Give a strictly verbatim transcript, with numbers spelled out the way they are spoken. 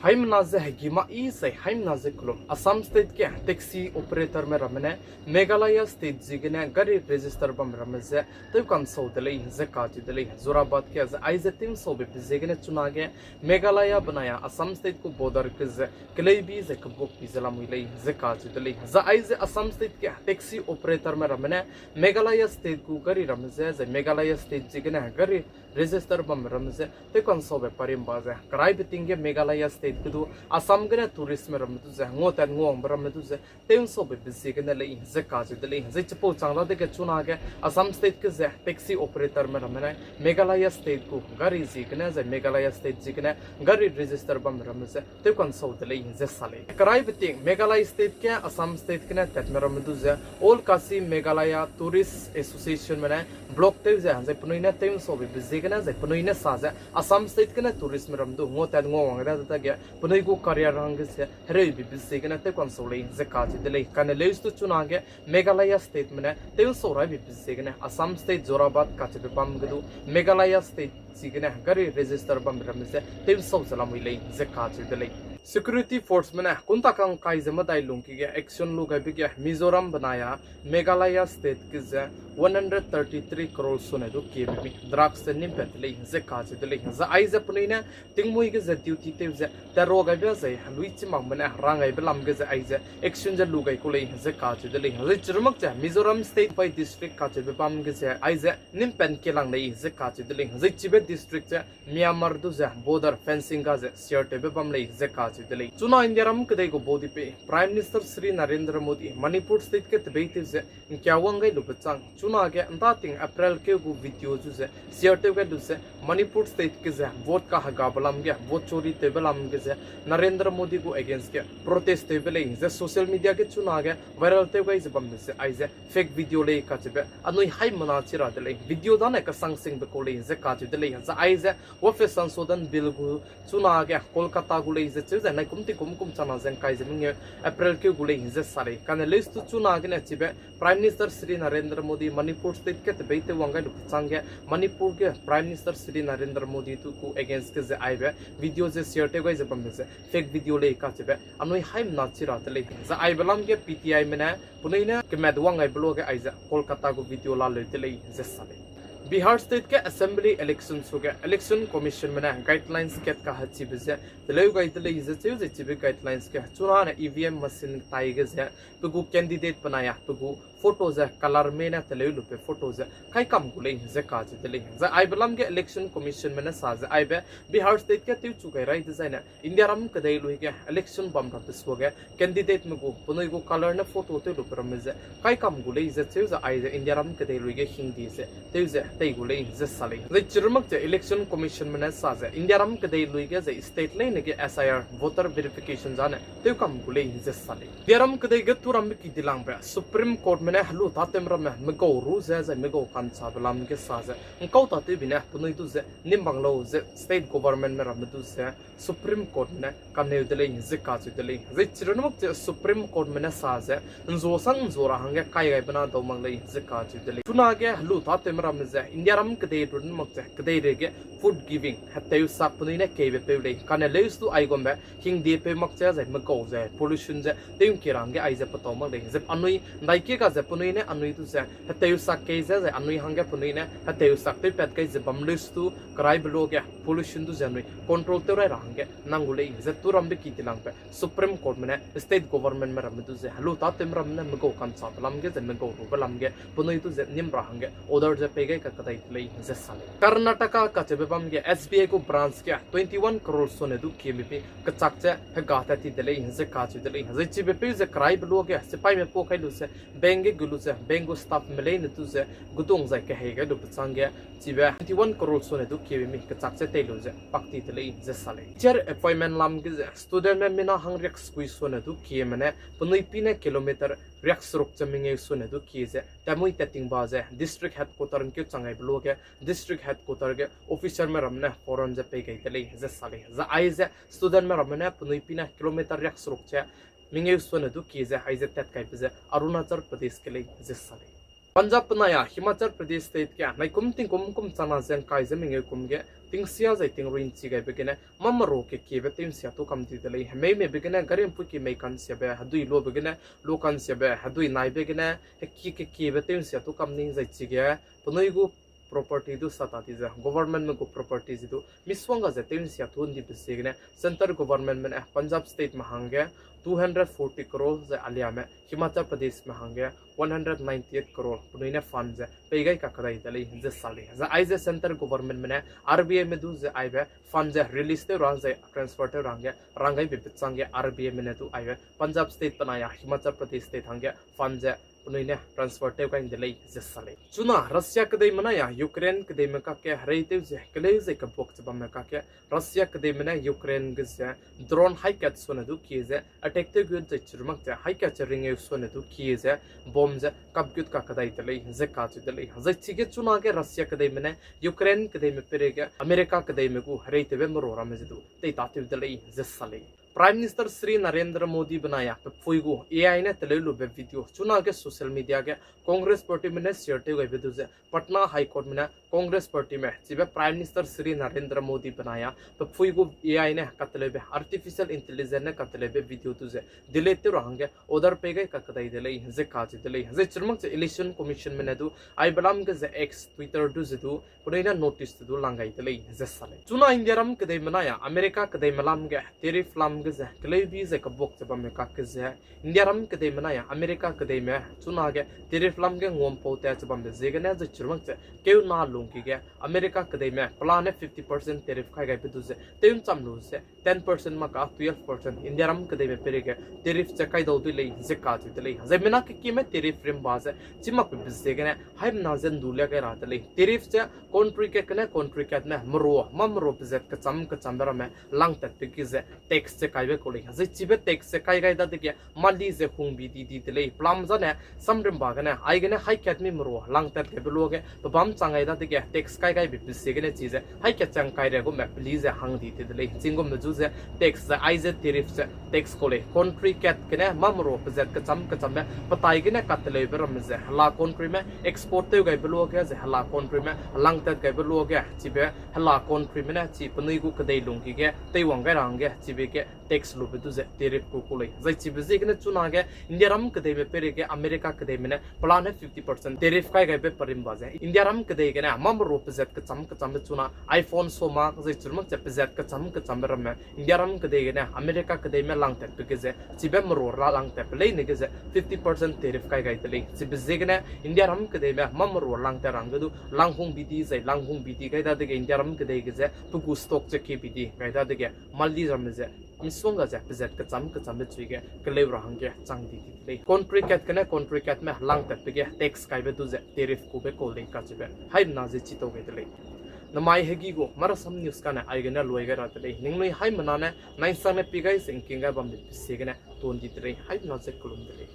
Haimena ze hegima i zai haimena ze kelum. Assam State ge taxi operatorme ramme ne Meghalaya State ziegene gari register bam ramme ze tewkansau de lei ze kacheu de lei. Jorabat ge zai aize tewsaube be ziegene chunage Meghalaya benai a Assam State gu border ge ze keleibi zai kebukbi ze lamui lei ze kacheu de lei. Zai aize Assam State ge taxi operatorme ramme ne Meghalaya State gu gari ramme ze zai Meghalaya State ziegene gari register bam ramme ze tewkansaube parimba ze keraibe ting ge Meghalaya State ge du Assam gene touristme ramme du ze nguatat nguawangbe ramme du ze tewsaube be ziegene lei ze kacheu de lei. Zai chipau chang dadege chunage Assam State ge ze taxi operatorme ramme ne Meghalaya State gu gari ziegene zai Meghalaya State ziegene gari register bam ramme ze tewkansau de lei ze sa lei. Keraibe ting Meghalaya State ge Assam State gene tatme ramme du ze All Khasi Meghalaya Tourist Associationme ne block tew ze zai penui ne tewsaube be ziegene zai penui ne sa ze Assam State gene touristme ramme du nguatat nguawang da dage penui gu career hangge ze hereubi be ziegene tewkansau lei ze kacheu de lei. Kane leus du chunage Meghalaya Stateme ne tewsau raibe be ziegene Assam State Jorabat kacheube bam ge du Meghalaya State ziegene gari register bam ramme ze tewsau ze lamui lei ze kacheu de lei. Security forceme ne kunta kangkai ze medai lungki ge action lu gaibe ge Mizoram benai a Meghalaya State ge ze one hundred thirty three crore sone du kiebe mi drugs ze nimpat de lei ze kacheu de lei. Zai aize penui ne tingmui ge ze duty tew ze tero gaibe zai lui chimakme ne rang gaibe lam ge ze aize action ze lu gai ku lei ze kacheu de lei. Zai chirumak ze Mizoram State by district kacheube bam ge ze aize nimpat kelang lei ze kacheu de lei. Zai chibe district ze Myanmar du ze border fencing ga ze share tewbe bam lei ze kacheu de lei. Chuna Indiaram kedei gu baudi pe Prime Minister Shri Narendra Modi Manipur State ge tebeitew ze ngkia wang gai lube chang chunage ndating April keu gu video zu ze share tew gai lu ze Manipur State ge ze vote kahega belam ge vote chori tewbe lam ge ze Narendra Modi gu against ge protest tewbe lei ze social media ge chunage viral tew gai ze bambe ze aize fake video lei kacheube anui haimena chi ra de lei. Video dane kasangsingbe kau lei ze kacheu de lei. Zai aize Waqf Sanshothan Bill gu chunage Kolkata gu lei ze cheu ze naikum tingkum kum chana ze ngkai ze mengeu April keu gu lei ze sa lei. Kane leus du chunagene chibe Prime Minister Shri Narendra Modi Manipur State ge tebeitew wang gai lube chang ge Manipur ge Prime Minister Shri Narendra Modi du gu against ge ze aibe video ze share tew gai ze bambe ze fake video lei kacheube anui haimena chi ra de lei. Zai aibe lam ge P T Ime ne penui ne kemat wang gaibe luage aize Kolkata gu video laleu de lei ze sa lei. Bihar State ge assembly election suge Election Commissionme ne guidelines kat kahechibe ze teleu gai de lei ze cheu ze chibe guidelines ge chunane E V M machine tai ge ze pe gu candidate benai a pe gu photo ze color me ne teleu lube photo ze kaikam gu lei ze kacheu de lei. Zai aibe lam ge Election Commissionme ne sa ze aibe Bihar State ge tewchu gai rai dezaine Indiaram kedei lui ge election bam rabe suage candidateme gu penui gu color ne photo tew lube ramme ze kaikam gu lei ze cheu ze aize Indiaram kedei lui ge hingdi ze tew ze tei gu lei ze sa lei. Zai chirumak ze Election Commissionme ne sa ze Indiaram kedei lui ge ze state leine ge S I R voter verification zane tewkam gu lei ze sa lei. Indiaram kedei ge turambe ki dilangbe Supreme Courtme ne helu tatem ramme megau ru ze zai megau kanchabe lam ge sa ze ngkau tatewbi ne penui du ze nimbang lau ze state governmentme ramme du ze Supreme Courtme ne kaneu de lei ze kacheu de lei. Zai chirumak ze Supreme Courtme ne sa ze nzuasang nzua ra hangge kai gaibe na dau mak lei ze kacheu de lei. Chunage helu tatem ramme ze Indiaram kedei runmak ze kedeireige food giving hetewsak penui ne keibe peu lei. Kane leus du aigumbe hingdiepeu mak ze zai megau ze pollution ze tewngki ra hangge aize petau mak lei ze anui ndaike ga ze penui ne anui du ze hetewsak kei ze zai anui hangge penui ne hetewsak tewpat kai ze bam leus du keraibe luage pollution du ze anui control tew rai ra hangge nang gu lei ze turambe ki dilangbe Supreme Courtme ne state governmentme ramme du ze helu tatem ramme ne megau kanchabe lam ge ze megau rube lam ge penui du ze nim ra hangge order ze pei gai kakedai de lei ze sa lei. Karnataka kacheube bam ge S B I gu branch ge twenty one crore sone du kieme bi kechak ze hega tat ti de lei ze kacheu de lei. Zai chibe peu ze keraibe luage sipaime pau kai lu ze bank ge gu lu ze bank gu staffme leine du ze gudung zai kehei gai lube chang ge chibe twenty one crore sone du kieme mi kechak ze tei lu ze pak ti de lei ze sa lei. Teacher appointment lam ge ze studentme mina hang riak sekui sone du kieme ne penui pi ne kilometer riak seruk ze mengeu sone du kie ze tatmui tat tingba ze district headquarter ngkeu chang gaibe luage district headquarter ge officerme ramme ne forum ze pei gai de lei ze sa lei. Zai aize studentme ramme ne penui pi ne kilometer riak seruk ze mengeu sone du kie ze aize tat kaibe ze Arunachal Pradesh ge lei ze sa lei. Punjab benai a Himachal Pradesh state ge naikum tingkum kum chana ze ngkai ze mengeu kum ge Tingsia zai tingrui nchi gaibe gene, mamero kekiebe tew nsia tu kam di de lei. Hemeimebe gene, gari mpui ki mei kansiabe, hedui lobe gene, lo kansiabe, hedui naibe gene, heki kekiebe tew nsia tu kam ning zai chige, penui gu property du sata di ze, government me gu property ze du, misongga ze tew nsia tu ndibe ziegene, centre government me ne, Punjab state me hangge, two hundred forty crore ze aliame, Himachal Pradesh me hangge, one hundred ninety-eight crore penui ne fund ze pei gai kakdai de lei ze sa lei. Zai aize centre government me ne R B I me du ze aibe fund ze release tew ra zai transfer tew ra hangge rang gaibe bechangge R B I me ne du aibe Punjab state penai a Himachal Pradesh state hangge fund ze penui ne transfer tew gai de lei ze sa lei. Chuna Russia kedei menai a Ukraine kedei me kakge herei tew ze keleu ze kebuak ze bamme kakge Russia kedei me ne Ukraine ge ze drone haikat sone du kie ze attack tew gut zai chirumak ze haikat ze ringeu sone du kie ze bomb ze kap gut kakdai de lei ze kacheu de lei. Zai chige chunage Russia kedei me ne Ukraine kedei me peirege America kedei me gu herei tewbe mero ramme ze du teitatew de lei ze sa lei. Prime Minister Shri Narendra Modi benai a pepui gu A I ne teleu lube video chunage social media ge Congress party me ne share tew gaibe du ze Patna High Court me ne Congress party me chibe Prime Minister Shri Narendra Modi benai a pepui gu A I ne kateleube artificial intelligence ne kateleube video du ze delete tew ra hangge order pei gai kakdai de lei ze kacheu de lei. Zai chirumak ze Election Commission me ne du aibe lam ge ze X, Twitter du ze du penui ne notice ze du lang gai de lei ze sa lei. Chuna India ram kedei menai a America kedei me lam ge tariff lam ge ze keleubi ze kebuak ze bamme kakge ze India ram kedei menai a America kedei me chunage tariff lam ge nguampau tat ze bambe ziegene zai chirumak ze keu na lungki ge America kedei me pelane fifty percent tariff kai gaibe du ze tew ncham lu ze ten percent mak ka twelve percent India ram kedei me peirege tariff ze kaidau dui lei ze kacheu de lei. Zai mena kekime tariff rimba ze chimakbe ziegene haimena ze ndu lia gai ra de lei. Tariff ze country kat gene country kat me mero, mamero pezat kecham kechambe ramme langtatbe ge ze tax ze kaibe kau lei. Zai chibe tax ze kai gai dadege mali ze hungbi di di de lei. Pelam zane samrimba gene aigene haikat mi mero langtat gaibe luage pebâm chang gai dadege tax kai gaibe ziegene chize haikat chang kai re gume peli ze hang di de de lei. Chinggumme zu ze tax ze aize tariff ze tax kau lei. Country kat gene mamero pezat kecham kechambe petai gene kateleube ramme ze hela country me export tew gaibe luage ze hela country me langtat gaibe luage chibe hela country me ne chi penui gu kedei lungki ge teiwang gai ra hangge chibe ge tax lube du ze tariff ku kau lei. Zai chibe ziegene chunage India ram kedei me peirege America kedei me ne pelane fifty percent tariff kai gaibe perimba ze India ram kedei gene mamero pezat kecham kechambe chuna iPhone soma zai chirumak ze pezat kecham kechambe ramme India ram kedei gene America kedei me langtatbe ge ze chibe mero ra langtatbe leine ge ze fifty percent tariff kai gai de lei. Chibe ziegene India ram kedei me mamero langtat ra hangge du lang hungbi di zai lang hungbi di gai dadege India ram kedei ge ze pe gu stock ze kebi di gai dadege mali ramme ze misongga ze pezat kecham kechambe chui ge keleu ra hangge chang di di de lei. Country kat gene country kat me langtatbe ge tax kaibe du ze tariff kube kau lei kacheube haimena ze chitau gai de lei. Namai hegi gu Marasam News kane aigene luai gai ra de lei. Ningnui haimena ne naisangne pi gai ze ngking gai bambe ziegene ton di de lei. Haimena ze kelum de lei.